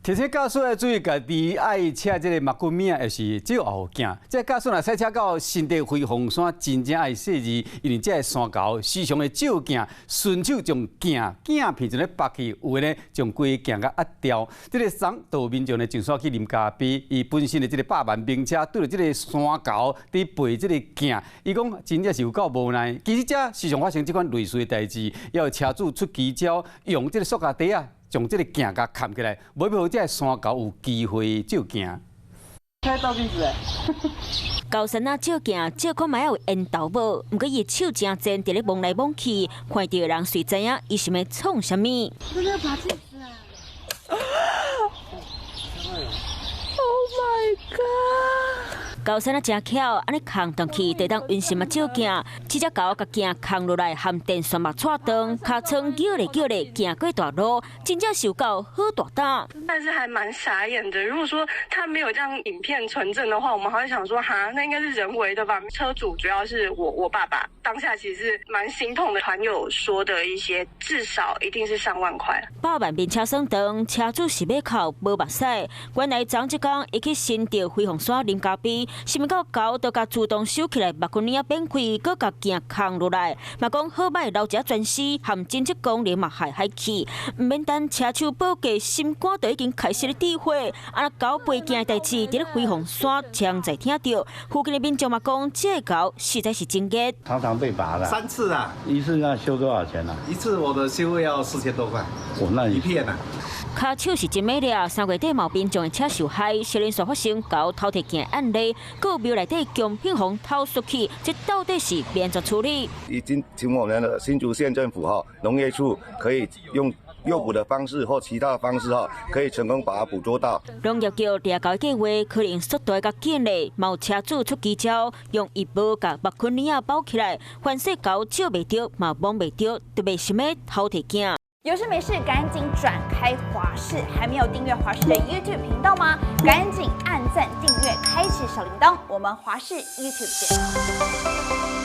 其實駕駛愛注意家己愛車這个目骨仔，也是照後鏡。這個駕駛若駛車到新竹飛鳳山，真正愛細膩，因為這个山猴時常會照鏡，順手將鏡鏡片就咧拔去，有的呢將規鏡共壓掉。這个昨就有民眾呢上山去啉咖啡，伊本身的這个百萬名車對著這个山猴佇拔這个鏡，伊講真正是有夠無奈。其實這時常發生這款類似的代誌，也有車主出奇招，用這个塑膠袋仔，將這个鏡共崁起來，無欲予這个山猴有機會照鏡。開照鏡子。猴硐仔照鏡，照看覓有緣投無？毋過伊手誠賤，佇咧摸來摸去，看著人隨知影伊想欲創啥物。這個拔鏡子啊！Oh my god！猴硐仔誠巧，按呢崁轉去，就當溫心仔照鏡。這隻猴共鏡崁落來，含電線嘛掣斷，尻川叫咧叫咧，行過大路，真正是有夠好大膽。但是還蠻傻眼的。如果說他沒有這樣影片存證的話，我們還會想說，哈，那應該是人為的吧？車主主要是我，我爸爸當下其實蠻心痛的。團友說的一些，至少一定是上萬塊。百萬名車損斷，車主是欲哭無目屎。原來昨這工伊去新竹飛鳳山啉咖啡，想欲到猴都共自動收起來，目骨仔變開，閣共鏡崁落來，嘛講好䆀留一全屍，含偵測功能嘛害害去，毋免等車手報價，心肝就已經開始咧滴血。啊，猴拔鏡的代誌，佇咧飛鳳山常在聽著，附近的民眾嘛講，這个猴實在是真激。常常被拔了。三次啊！一次要修多少錢啊？一次我的修要4000多塊。哦，那一片啊。跤手是真猛掠，3月底嘛有民眾的車受害，接連續發生猴偷提鏡案例，閣有廟內底強片予偷出去，這到底是欲按怎處理？已經請我們的新竹縣政府哈農業處可以用誘捕的方式或其他的方式哈，可以成功把它捕捉到。農業局掠猴計劃可能速度較緊咧，嘛有車主出奇招，用浴帽共目坤仔包起來，凡勢猴照袂著嘛摸袂著，就袂想欲偷提鏡。有事沒事趕緊轉開華視，還沒有訂閱華視的 YouTube 頻道嗎？趕緊按讚訂閱，開啟小鈴鐺。我們華視 YouTube 見。